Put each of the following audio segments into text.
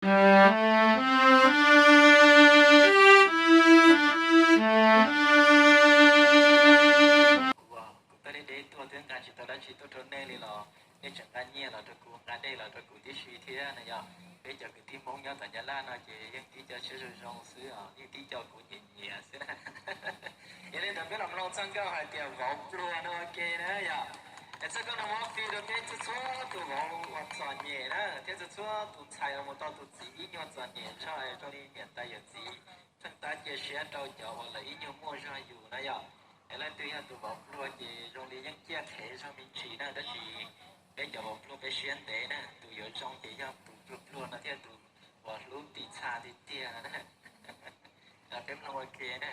Kuv, kuv peb li dev tuaj twb nqa tsis tau dab tsi tuaj rau nej li los nej tseem nqa nyiaj los rau kuv, nqa dej los rau kuv tib si thiab na yom. Peb cov kwv tij Hmoob nyob tom Nyab Laj no ces yeej tib co siab zoo zoo xwb os, yeej tib co kuv nyiam nyiam xwb na. Yog li ntawd peb los mloog txoj nkauj hais tias vauv pluag no ua ke na yom. Es txoj nkauj no muab fij rau peb txhua txhua tus vauv uas txom nyem na, thiab txhua txhua tus ntxhais uas mus tau tus txiv ib nyuag txom nyem tshaj zoo li niam tais yawm txiv, pheej tab cia siab rau cov uas lawv ib nyuag muaj zog yus na yom. Es leej twg yog tus vauv pluag ces zoo li yeej ciaj qhev zog me ntsis na, tab sis peb cov vauv pluag peb siab ntev na, tus yuav zoo ces yog tus pluag pluag no thiaj tus uas hlub tim txha tiag tiag no na. Peb mloog ua ke na.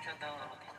Ntau ntau.